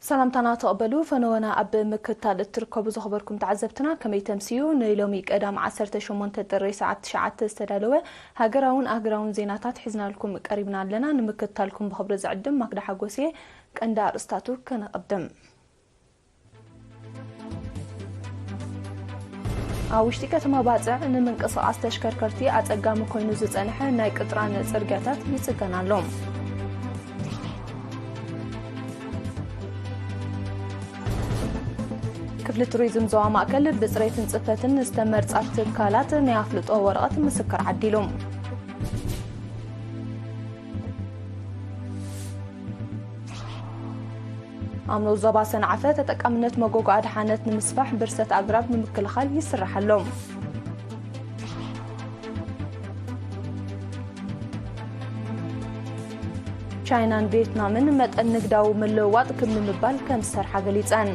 ሰላምታና ተቐበሉ። ፈነወና ኣብ ምክታል እትርከቡ ዘኽበርኩም ተዓዘብትና ከመይ ተምስዩ? ንሎሚ ቀዳም ዓሰርተ ሸሞንተ ጥሪ ሰዓት ትሽዓተ ዝተዳለወ ሃገራውን ኣህጉራውን ዜናታት ሒዝናልኩም ቀሪብና ኣለና። ንምክታልኩም ብኽብሪ ዝዕድም ማክዳ ሓጎስ እየ። ቀንዲ ኣርእስታቱ ከነቐድም። ኣብ ውሽጢ ከተማ ባጽዕ ንምንቅስቓስ ተሽከርከርቲ ኣጸጋሚ ኮይኑ ዝጸንሐ ናይ ቅጥራን ጽርግያታት ይጽገን ኣሎ። ክፍሊ ቱሪዝም ዞባ ማእከል ብጽሬትን ጽፈትን ዝተመርጻ ትካላት ናይ ኣፍልጦ ወረቐት ምስክር ዓዲሉ። ኣብ ንኡስ ዞባ ሰንዓፈ ተጠቃምነት መጎጎ ኣድሓነት ንምስፋሕ ብርሰት ኣግራብ ንምክልኻል ይስራሕ ኣሎ። ቻይናን ቪየትናምን መጠን ንግዳዊ ምልውዋጥ ክብ ንምባል ከም ዝሰርሓ ገሊጸን።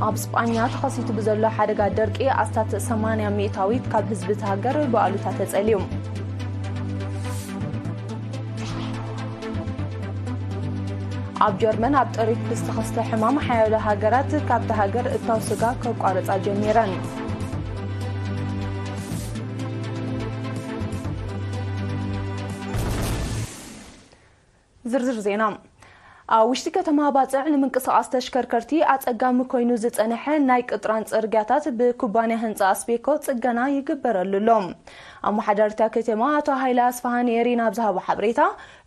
ኣብ ስጳኛ ተኸሲቱ ብዘሎ ሓደጋ ደርቂ ኣስታት ሰማንያ ሚእታዊት ካብ ህዝቢ እቲ ሃገር ብኣሉታ ተጸልዩ። ኣብ ጀርመን ኣብ ጥሪት ብዝተኸስተ ሕማም ሓያሎ ሃገራት ካብቲ ሃገር እታው ስጋ ከቋርጻ ጀሚረን። ዝርዝር ዜና። ኣብ ውሽጢ ከተማ ባጽዕ ንምንቅስቓስ ተሽከርከርቲ ኣጸጋሚ ኮይኑ ዝጸንሐ ናይ ቅጥራን ጽርግያታት ብኩባንያ ህንጻ ኣስቤኮ ጽገና ይግበረሉ ኣሎ። ኣመሓዳሪታ ከተማ ኣቶ ሃይለ ኣስፋሃን ኤሪና ኣብ ዝሃቦ ሓበሬታ፣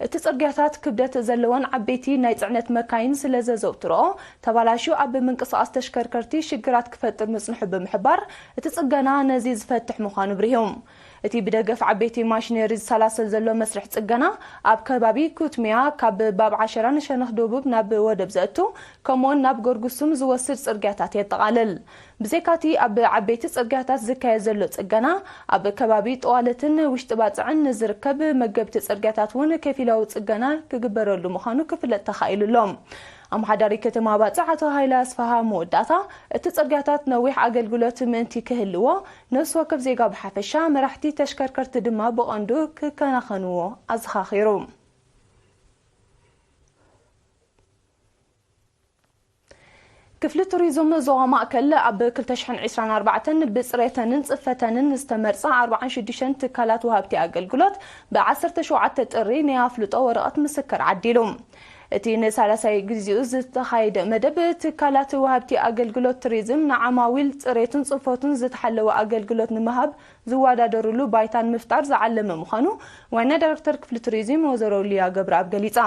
እቲ ጽርግያታት ክብደት ዘለዎን ዓበይቲ ናይ ጽዕነት መካይን ስለ ዘዘውትርኦ፣ ተባላሽዩ ኣብ ምንቅስቓስ ተሽከርከርቲ ሽግራት ክፈጥር ምጽንሑ ብምሕባር፣ እቲ ጽገና ነዚ ዝፈትሕ ምዃኑ ኣብሪሆም። እቲ ብደገፍ ዓበይቲ ማሽነሪ ዝሰላሰል ዘሎ መስርሕ ጽገና፣ ኣብ ከባቢ ኩትሚያ ካብ ባብ ዓሸራን ሸነኽ ደቡብ ናብ ወደብ ዘእቱ፣ ከምኡውን ናብ ጎርጉሱም ዝወስድ ጽርግያታት የጠቓልል። ብዘይካቲ ኣብ ዓበይቲ ጽርግያታት ዝካየድ ዘሎ ጽገና፣ ኣብ ከባቢ ጠዋለትን ውሽጢ ባጽዕን ንዝርከብ መገብቲ ጽርግያታት እውን ከፊላዊ ጽገና ክግበረሉ ምዃኑ ክፍለጥ ተኻኢሉ ኣሎ። ኣመሓዳሪ ከተማ ባጽዕ ኣቶ ሃይለ ኣስፋሃ መወዳእታ፣ እቲ ጽርግያታት ነዊሕ ኣገልግሎት ምእንቲ ክህልዎ፣ ነፍሲ ወከፍ ዜጋ ብሓፈሻ፣ መራሕቲ ተሽከርከርቲ ድማ ብቐንዱ ክከናኸንዎ ኣዘኻኺሩ። ክፍሊ ቱሪዝም ዞባ ማእከል ኣብ ክልተ ሽሕን ዕስራን ኣርባዕተን ብጽሬተንን ጽፈተንን ዝተመርጻ ኣርባዓን ሽዱሽተን ትካላት ወሃብቲ ኣገልግሎት ብ ዓሰርተ ሸውዓተ ጥሪ ናይ ኣፍልጦ ወረቐት ምስክር ዓዲሉ። እቲ ንሳልሳይ ግዚኡ ዝተኻየደ መደብ፣ ትካላት ወሃብቲ ኣገልግሎት ቱሪዝም ንዓማዊል ጽሬቱን ጽፈቱን ዝተሓለወ ኣገልግሎት ንምሃብ ዝወዳደሩሉ ባይታን ምፍጣር ዝዓለመ ምዃኑ ዋና ዳይሬክተር ክፍሊ ቱሪዝም ወይዘሮ ሊያ ገብረኣብ ገሊጻ።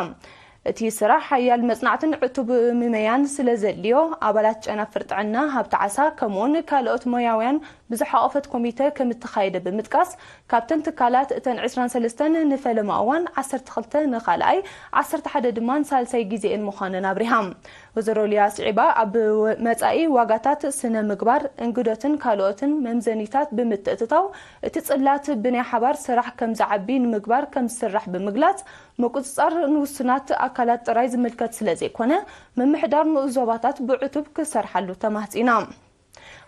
እቲ ስራሕ ሓያል መጽናዕትን ዕቱብ ምመያን ስለ ዘድልዮ፣ ኣባላት ጨናፍር ጥዕና፣ ሃብቲ ዓሳ፣ ከምኡውን ካልኦት ሞያውያን ብዝሓቖፈት ኮሚተ ከም እተኻየደ ብምጥቃስ፣ ካብተን ትካላት እተን ዕስራን ሰለስተን ንፈለማ እዋን፣ ዓሰርተ ክልተ ንኻልኣይ፣ ዓሰርተ ሓደ ድማ ንሳልሳይ ግዜኤን ምዃነን ኣብሪሃ። ወይዘሮ ሊያ ስዒባ፣ ኣብ ወ-፣ መጻኢ ዋጋታት ስነ ምግባር፣ እንግዶትን ካልኦትን መምዘኒታት ብምትእትታው፣ እቲ ጽላት ብናይ ሓባር ስራሕ ከም ዝዓቢ ንምግባር ከም ዝስራሕ ብምግላጽ፣ ምቁጽጻር ንውሱናት ኣካላት ጥራይ ዝምልከት ስለ ዘይኮነ፣ ምምሕዳር ንኡስ ዞባታት ብዕቱብ ክሰርሓሉ ተማህጺና።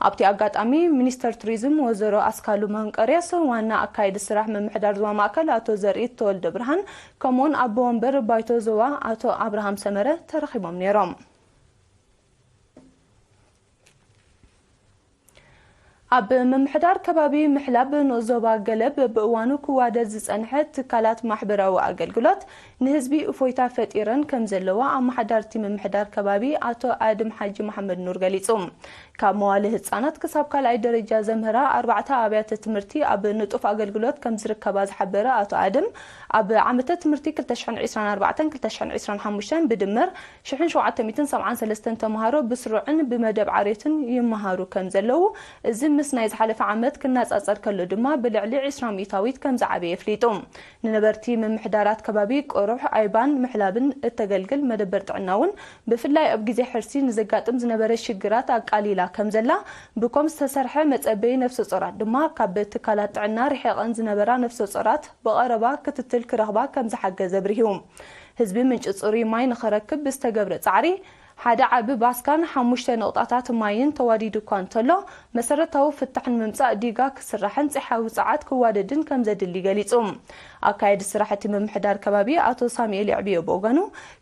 ኣብቲ ኣጋጣሚ፣ ሚኒስተር ቱሪዝም ወይዘሮ ኣስካሉ መንቀርዮስ፣ ዋና ኣካያዲ ስራሕ ምምሕዳር ዞባ ማእከል ኣቶ ዘርኢ ተወልደ ብርሃን፣ ከምኡውን ኣቦ ወንበር ባይቶ ዞባ ኣቶ ኣብርሃም ሰመረ ተረኺቦም ነይሮም። ኣብ ምምሕዳር ከባቢ ምሕላብ ንኡስ ዞባ ገለ በብእዋኑ ክዋደድ ዝጸንሐ ትካላት ማሕበራዊ ኣገልግሎት ንህዝቢ እፎይታ ፈጢረን ከም ዘለዋ ኣመሓዳርቲ ምምሕዳር ከባቢ ኣቶ ኣድም ሓጂ መሓመድ ኑር ገሊጹ። ካብ መዋሊ ህጻናት ክሳብ ካልኣይ ደረጃ ዘምህራ ኣርባዕተ ኣብያተ ትምህርቲ ኣብ ንጡፍ ኣገልግሎት ከም ዝርከባ ዝሓበረ ኣቶ ኣድም፣ ኣብ ዓመተ ትምህርቲ ክልተ ሽሕን ዕስራን ኣርባዕተን ክልተ ሽሕን ዕስራን ሓሙሽተን ብድምር ሽሕን ሸውዓተ ሚእትን ሰብዓን ሰለስተን ተምሃሮ ብስሩዕን ብመደብ ዓርዮትን ይመሃሩ ከም ዘለዉ፣ እዚ ምስ ናይ ዝሓለፈ ዓመት ክነጻጸር ከሎ ድማ ብልዕሊ ዕስራ ሚእታዊት ከም ዝዓበየ ኣፍሊጡ። ንነበርቲ ምምሕዳራት ከባቢ ቆሩሕ፣ ኣይባን ምሕላብን እተገልግል መደበር ጥዕና እውን ብፍላይ ኣብ ግዜ ሕርሲ ንዘጋጥም ዝነበረ ሽግራት ኣቃሊላ ከም ዘላ፣ ብኮም ዝተሰርሐ መጸበዪ ነፍሰ ጾራት ድማ ካብ ትካላት ጥዕና ርሒቐን ዝነበራ ነፍሰ ጾራት ብቐረባ ክትትል ክረኽባ ከም ዝሓገዘ ኣብሪሁ። ህዝቢ ምንጪ ጽሩይ ማይ ንኸረክብ ብዝተገብረ ጻዕሪ፣ ሓደ ዓቢ ባስካን ሓሙሽተ ነቑጣታት ማይን ተዋዲዱ እኳ እንተሎ፣ መሰረታዊ ፍታሕ ንምምጻእ ዲጋ ክስራሕን ጸሓያዊ ጸዓት ክዋደድን ከም ዘድሊ ገሊጹ። ኣካየዲ ስራሕቲ ምምሕዳር ከባቢ ኣቶ ሳሙኤል የዕብዮ ብወገኑ፣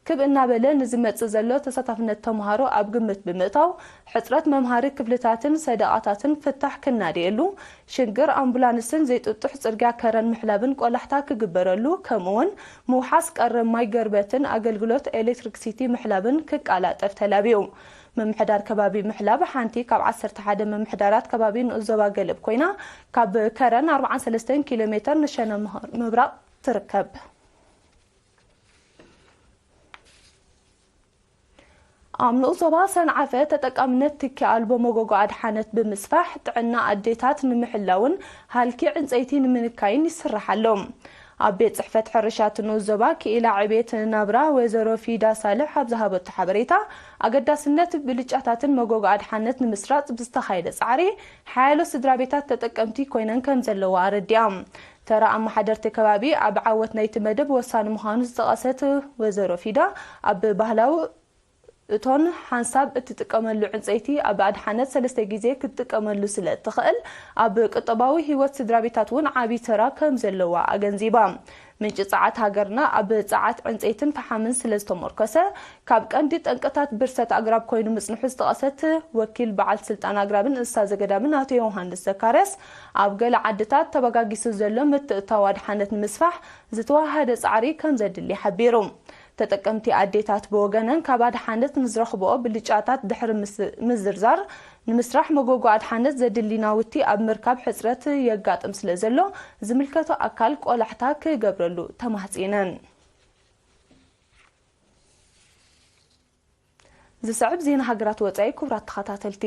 ክብ እናበለ ንዝመጽእ ዘሎ ተሳታፍነት ተምሃሮ ኣብ ግምት ብምእታው፣ ሕጽረት መምሃሪ ክፍልታትን ሰደቓታትን ፍታሕ ክናደየሉ፣ ሽግር ኣምቡላንስን ዘይጥጡሕ ጽርግያ ከረን ምሕላብን ቆላሕታ ክግበረሉ፣ ከምኡውን ምውሓስ ቀረብ ማይ ገርበትን ኣገልግሎት ኤሌክትሪክሲቲ ምሕላብን ክቃላጠፍ ተላብዩ። ምምሕዳር ከባቢ ምሕላብ ሓንቲ ካብ ዓሰርተ ሓደ ምምሕዳራት ከባቢ ንኡስ ዞባ ገለብ ኮይና፣ ካብ ከረን ኣርባዓን ሰለስተን ኪሎ ሜተር ንሸነ ምህር-፣ ምብራቕ ትርከብ። ኣብ ንኡስ ዞባ ሰንዓፈ ተጠቃምነት ትኪ ኣልቦ መጎጎ ኣድሓነት ብምስፋሕ ጥዕና ኣዴታት ንምሕላውን ሃልኪ ዕንፀይቲ ንምንካይን ይስራሕ ኣሎ። ኣብ ቤት ጽሕፈት ሕርሻ እቲ ንኡስ ዞባ ክኢላ ዕቤት ናብራ ወይዘሮ ፊዳ ሳልሕ ኣብ ዝሃበቶ ሓበሬታ፣ ኣገዳስነት ብልጫታትን መጎጎ ኣድሓነት ንምስራጽ ብዝተኻየደ ጻዕሪ ሓያሎ ስድራ ቤታት ተጠቀምቲ ኮይነን ከም ዘለዋ ኣረዲኣ። ተራ ኣመሓደርቲ ከባቢ ኣብ ዓወት ናይቲ መደብ ወሳኒ ምዃኑ ዝጠቐሰት ወይዘሮ ፊዳ፣ ኣብ ባህላዊ እቶን ሓንሳብ እትጥቀመሉ ዕንጸይቲ ኣብ ኣድሓነት ሰለስተ ግዜ ክትጥቀመሉ ስለ እትኽእል፣ ኣብ ቁጠባዊ ህይወት ስድራ ቤታት እውን ዓቢ ተራ ከም ዘለዋ ኣገንዚባ። ምንጪ ጸዓት ሃገርና ኣብ ጸዓት ዕንጸይትን ፈሓምን ስለ ዝተመርኮሰ፣ ካብ ቀንዲ ጠንቅታት ብርሰት ኣግራብ ኮይኑ ምጽንሑ ዝጠቐሰት ወኪል በዓል ስልጣን ኣግራብን እንስሳ ዘገዳምን ኣቶ ዮሃንስ ዘካርያስ፣ ኣብ ገለ ዓድታት ተበጋጊሱ ዘሎ ምትእትታው ኣድሓነት ንምስፋሕ ዝተዋሃደ ጻዕሪ ከም ዘድሊ ሓቢሩ። ተጠቀምቲ ኣዴታት ብወገነን ካብ ኣድሓነት ንዝረኽብኦ ብልጫታት ድሕሪ ምስ-፣ ምዝርዛር፣ ንምስራሕ መጎጎ ኣድሓነት ዘድሊ ናውቲ ኣብ ምርካብ ሕጽረት የጋጥም ስለ ዘሎ፣ ዝምልከቶ ኣካል ቆላሕታ ክገብረሉ ተማህጺነን። ዝስዕብ ዜና ሃገራት ወጻኢ፣ ክቡራት ተኸታተልቲ።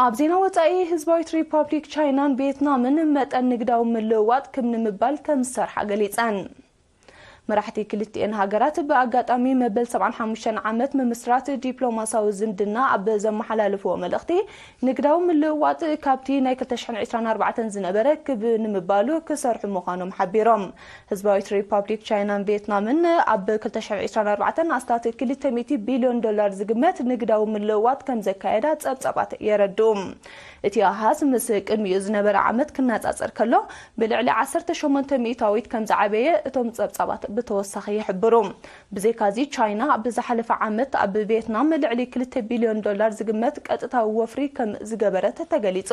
ኣብ ዜና ወጻኢ፣ ህዝባዊት ሪፓብሊክ ቻይናን ቪየትናምን መጠን ንግዳዊ ምልውዋጥ ክብ ንምባል ከም ዝሰርሓ ገሊጸን። መራሕቲ ክልቲኤን ሃገራት ብኣጋጣሚ መበል ሰብዓን ሓሙሽተን ዓመት ምምስራት ዲፕሎማሳዊ ዝምድና ኣብ ዘመሓላለፍዎ መልእኽቲ፣ ንግዳዊ ምልውዋጥ ካብቲ ናይ ክልተ ሽሕን ዕስራን ኣርባዕተን ዝነበረ ክብ ንምባሉ ክሰርሑ ምዃኖም ሓቢሮም። ህዝባዊት ሪፓብሊክ ቻይናን ቪየትናምን ኣብ ክልተ ሽሕን ዕስራን ኣርባዕተን ኣስታት ክልተ ሚእቲ ቢልዮን ዶላር ዝግመት ንግዳዊ ምልውዋጥ ከም ዘካየዳ ጸብጻባት የረድኡ። እቲ ኣሃዝ ምስ ቅድሚኡ ዝነበረ ዓመት ክነጻጸር ከሎ፣ ብልዕሊ ዓሰርተ ሸሞንተ ሚእታዊት ከም ዝዓበየ እቶም ጸብጻባት ብተወሳኺ ይሕብሩ። ብዘይካዚ፣ ቻይና ኣብ ዝሓለፈ ዓመት ኣብ ቪየትናም ልዕሊ ክልተ ቢልዮን ዶላር ዝግመት ቀጥታዊ ወፍሪ ከም ዝገበረት ተገሊጹ።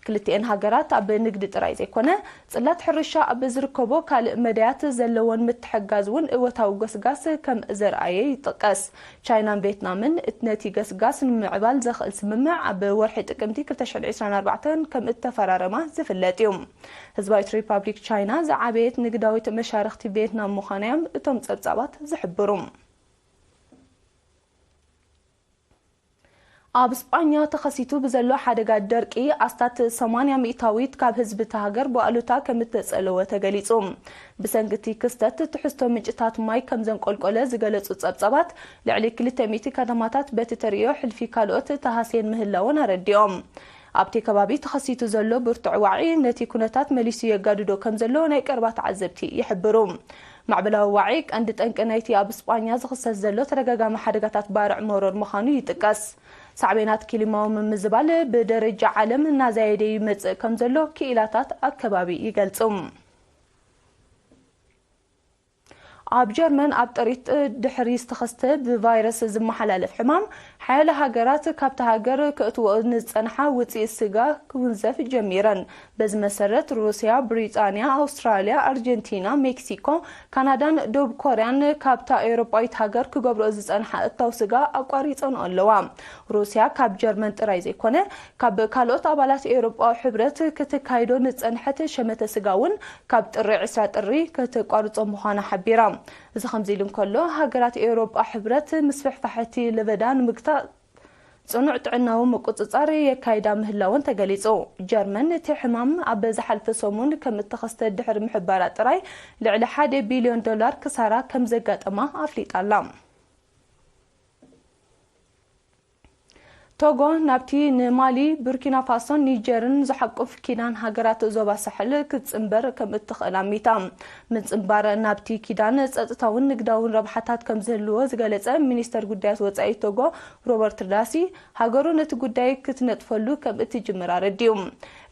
ክልቲኤን ሃገራት ኣብ ንግዲ ጥራይ ዘይኮነ፣ ጽላት ሕርሻ ኣብ ዝርከቦ ካልእ መዳያት ዘለወን ምትሕግጋዝ እውን እወታዊ ገስጋስ ከም ዘርኣየ ይጥቀስ። ቻይናን ቪየትናምን ነቲ ገስጋስ ንምምዕባል ዘኽእል ስምምዕ ኣብ ወርሒ ጥቅምቲ ክልተ ሽሕን ዕስራን ኣርባዕተን ከም እተፈራረማ ዝፍለጥ እዩ። ህዝባዊት ሪፓብሊክ ቻይና ዝዓበየት ንግዳዊት መሻርኽቲ ቪየትናም ምዃና እዮም እቶም ጸብጻባት ዝሕብሩ። ኣብ ስጳኛ ተኸሲቱ ብዘሎ ሓደጋ ደርቂ ኣስታት ሰማንያ ሚእታዊት ካብ ህዝቢ እታ ሃገር ብኣሉታ ከም እተጸለወ ተገሊጹ። ብሰንኪ እቲ ክስተት ትሕዝቶ ምንጭታት ማይ ከም ዘንቆልቆለ ዝገለጹ ጸብጻባት፣ ልዕሊ ክልተ ሚእቲ ከተማታት በቲ ተርእዮ ሕልፊ ካልኦት ተሃስየን ምህላወን ኣረዲኦም። ኣብቲ ከባቢ ተኸሲቱ ዘሎ ብርቱዕ ዋዒ ነቲ ኩነታት መሊሱ የጋድዶ ከም ዘሎ ናይ ቀረባ ተዓዘብቲ ይሕብሩ። ማዕበላዊ ዋዒ ቀንዲ ጠንቂ ናይቲ ኣብ ስጳኛ ዝኽሰት ዘሎ ተደጋጋሚ ሓደጋታት ባርዕ መሮር ምዃኑ ይጥቀስ። ሳዕቤናት ክሊማዊ ምምዝባል ብደረጃ ዓለም እናዛየደ ይመጽእ ከም ዘሎ ክኢላታት ኣከባቢ ይገልጹ። ኣብ ጀርመን ኣብ ጥሪት ድሕሪ ዝተኸስተ ብቫይረስ ዝመሓላለፍ ሕማም፣ ሓያለ ሃገራት ካብታ ሃገር ከእትወኦ ንዝጸንሓ ውጽኢት ስጋ ክውንዘፍ ጀሚረን። በዚ መሰረት፣ ሩስያ፣ ብሪጣንያ፣ ኣውስትራልያ፣ ኣርጀንቲና፣ ሜክሲኮ፣ ካናዳን ደቡብ ኮርያን ካብታ ኤውሮጳዊት ሃገር ክገብርኦ ዝጸንሓ እታው ስጋ ኣቋሪጸንኦ ኣለዋ። ሩስያ ካብ ጀርመን ጥራይ ዘይኮነ፣ ካብ ካልኦት ኣባላት ኤውሮጳዊ ሕብረት ከተካይዶ ንጸንሐት ሸመተ ስጋ እውን ካብ ጥሪ ዕስራ ጥሪ ከተቋርጾ ምዃና ሓቢራ። እዚ ከምዚ ኢሉ እንከሎ፣ ሃገራት ኤውሮጳ ሕብረት ምስፍሕፋሕ እቲ ለበዳ ንምግታእ ጽኑዕ ጥዕናዊ ምቁጽጻር የካይዳ ምህላወን ተገሊጹ። ጀርመን እቲ ሕማም ኣብ ዝሓለፈ ሰሙን ከም እተኸስተ ድሕሪ ምሕባራ ጥራይ ልዕሊ ሓደ ቢልዮን ዶላር ክሳራ ከም ዘጋጠማ ኣፍሊጣ ኣላ። ቶጎ ናብቲ ንማሊ፣ ቡርኪና ፋሶን ኒጀርን ዝሓቁፍ ኪዳን ሃገራት ዞባ ሳሕል ክትጽንበር ከም እትኽእል ኣሚታ። ምጽንባር ናብቲ ኪዳን ጸጥታውን ንግዳውን ረብሓታት ከም ዝህልዎ ዝገለጸ ሚኒስተር ጉዳያት ወጻኢ ቶጎ ሮበርት ዳሲ፣ ሃገሩ ነቲ ጉዳይ ክትነጥፈሉ ከም እትጅምር ኣረዲኡ።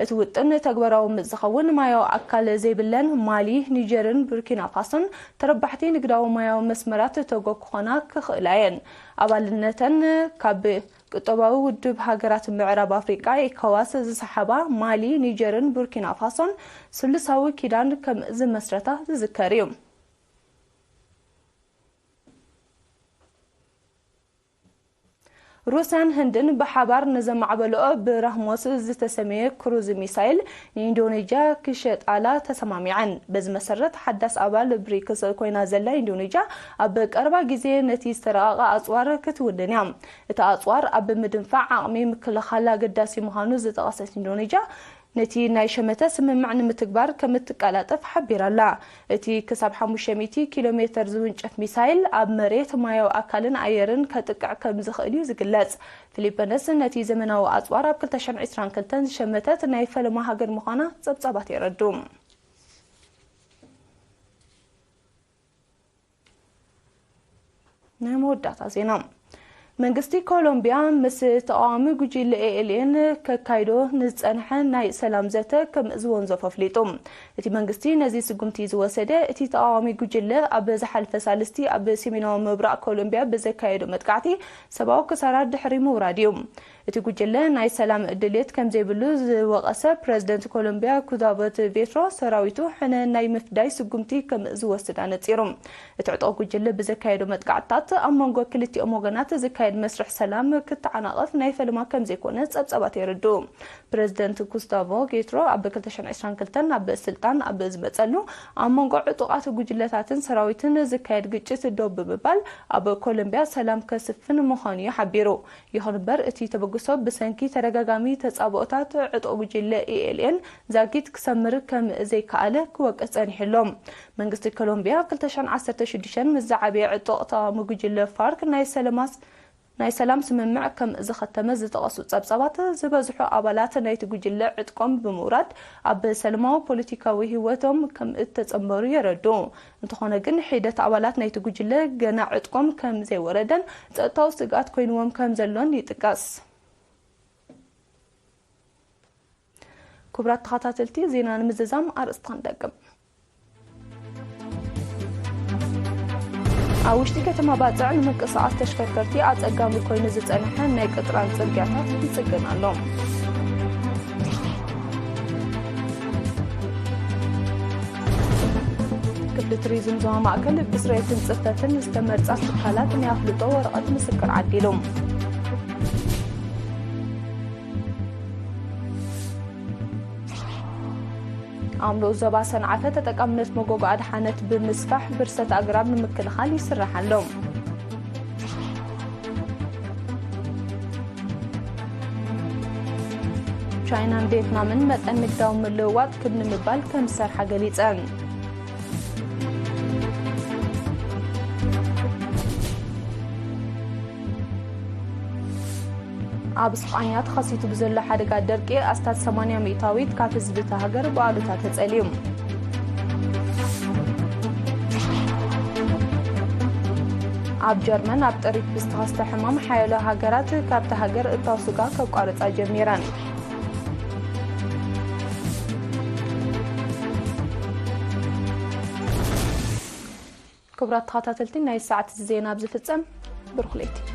እቲ ውጥን ተግባራዊ ምስ ዝኸውን ማያዊ ኣካል ዘይብለን ማሊ፣ ኒጀርን ቡርኪና ፋሶን ተረባሕቲ ንግዳዊ ማያዊ መስመራት ቶጎ ክኾና ክኽእላ እየን። ኣባልነተን ካብ ቁጠባዊ ውድብ ሃገራት ምዕራብ ኣፍሪቃ፣ ኤኮዋስ፣ ዝሰሓባ ማሊ፣ ኒጀርን ቡርኪና ፋሶን ስሉሳዊ ኪዳን ከም ዝመስረታ ዝዝከር እዩ። ሩስያን ህንድን ብሓባር ንዘማዕበልኦ ብራህሞስ ዝተሰመየ ክሩዝ ሚሳይል ንኢንዶኔዥያ ክሸጣላ ተሰማሚዐን። በዚ መሰረት፣ ሓዳስ ኣባል ብሪክስ ኮይና ዘላ ኢንዶኔዥያ፣ ኣብ ቀረባ ግዜ ነቲ ዝተረቐቐ ኣጽዋር ክትውንን እያ። እቲ ኣጽዋር ኣብ ምድንፋዕ ዓቕሚ ምክልኻል ኣገዳሲ ምዃኑ ዝጠቐሰት ኢንዶኔዥያ፣ ነቲ ናይ ሸመተ ስምምዕ ንምትግባር ከም እትቀላጠፍ ሓቢራ ኣላ። እቲ ክሳብ ሓሙሽተ ሚእቲ ኪሎ ሜተር ዝውንጨፍ ሚሳይል፣ ኣብ መሬት፣ ማያዊ ኣካልን ኣየርን ከጥቅዕ ከም ዝኽእል እዩ ዝግለጽ። ፊሊፒንስ ነቲ ዘመናዊ ኣጽዋር ኣብ ክልተ ሽሕን ዕስራን ክልተን ዝሸመተት ናይ ፈለማ ሃገር ምዃና ጸብጻባት የረድኡ። ናይ መወዳእታ ዜና። መንግስቲ ኮሎምቢያ ምስ ተቃዋሚ ጉጅለ ኤ ኤል ኤን ከካይዶ ንዝጸንሐ ናይ ሰላም ዘተ ከም ዝወንዘፎ ኣፍሊጡ። እቲ መንግስቲ ነዚ ስጉምቲ ዝወሰደ፣ እቲ ተቃዋሚ ጉጅለ ኣብ ዝሓለፈ ሳልስቲ ኣብ ሰሜናዊ ምብራቕ ኮሎምቢያ ብዘካየዶ መጥቃዕቲ ሰብኣዊ ክሳራ ድሕሪ ምውራድ እዩ። እቲ ጉጅለ ናይ ሰላም ድሌት ከም ዘይብሉ ዝወቐሰ ፕረዚደንት ኮሎምቢያ ጉስታቮ ፔትሮ፣ ሰራዊቱ ሕነ ናይ ምፍዳይ ስጉምቲ ከም ዝወስድ ኣነጺሩ። እቲ ዕጡቕ ጉጅለ ብዘካየዶ መጥቃዕትታት፣ ኣብ መንጎ ክልቲኦም ወገናት ዝካየድ መስርሕ ሰላም ክተዓናቐፍ ናይ ፈለማ ከም ዘይኮነ ጸብጻባት የረድኡ። ፕረዚደንት ጉስታቮ ፔትሮ ኣብ ክልተ ሽሕን ዕስራን ክልተን ናብ ስልጣን ኣብ ዝመጸሉ፣ ኣብ መንጎ ዕጡቓት ጉጅለታትን ሰራዊትን ዝካየድ ግጭት ደው ብምባል፣ ኣብ ኮሎምቢያ ሰላም ከስፍን ምዃኑ እዩ ሓቢሩ። ይኹን እምበር፣ እቲ ተበግሶ ብሰንኪ ተደጋጋሚ ተጻብኦታት ዕጡቕ ጉጅለ ኢ ኤል ኤን ዛጊት ክሰምር ከም ዘይከኣለ ክወቅስ ጸኒሑ ኣሎ። መንግስቲ ኮሎምቢያ፣ ኣብ ክልተ ሽሕን ዓሰርተ ሽዱሽተን ምስ ዝዓበየ ዕጡቕ ተቓዋሚ ጉጅለ ፋርክ ናይ ሰለማስ-፣ ናይ ሰላም ስምምዕ ከም ዝኸተመ ዝጠቐሱ ጸብጻባት፣ ዝበዝሑ ኣባላት ናይቲ ጉጅለ ዕጥቆም ብምውራድ ኣብ ሰላማዊ ፖለቲካዊ ህይወቶም ከም እተጸንበሩ የረድኡ። እንተኾነ ግን፣ ሒደት ኣባላት ናይቲ ጉጅለ ገና ዕጥቆም ከም ዘይወረደን ጸጥታዊ ስግኣት ኮይንዎም ከም ዘሎን ይጥቀስ። ክቡራት ተኸታተልቲ፣ ዜና ንምዝዛም ኣርእስቲ ክንደግም። ኣብ ውሽጢ ከተማ ባጽዕ ንምንቅስቓስ ተሽከርከርቲ ኣጸጋሚ ኮይኑ ዝጸንሐ ናይ ቅጥራን ጽርግያታት ይጽገን ኣሎ። ክፍሊ ቱሪዝም ዞባ ማእከል ብስሬትን ጽፈትን ዝተመርጻ ትካላት ናይ ኣፍልጦ ወረቐት ምስክር ዓዲሉ። ኣብ ንኡስ ዞባ ሰንዓፈ ተጠቃምነት መጎጎ ኣድሓነት ብምስፋሕ ብርሰት ኣግራብ ንምክልኻል ይስራሕ ኣሎ። ቻይናን ቪየትናምን መጠን ንግዳዊ ምልውዋጥ ክብ ንምባል ከም ዝሰርሓ ገሊጸን። ኣብ ስጳኛ ተኸሲቱ ብዘሎ ሓደጋ ደርቂ ኣስታት ሰማንያ ሚእታዊት ካብ ህዝቢ እታ ሃገር ብኣሉታ ተጸልዩ። ኣብ ጀርመን ኣብ ጥሪት ብዝተኸስተ ሕማም ሓያሎ ሃገራት ካብታ ሃገር እታው ስጋ ከቋርጻ ጀሚረን። ክቡራት ተኸታተልቲ፣ ናይ ሰዓት ዜና ኣብ ዝፍጸም። ብሩኽ ለይቲ።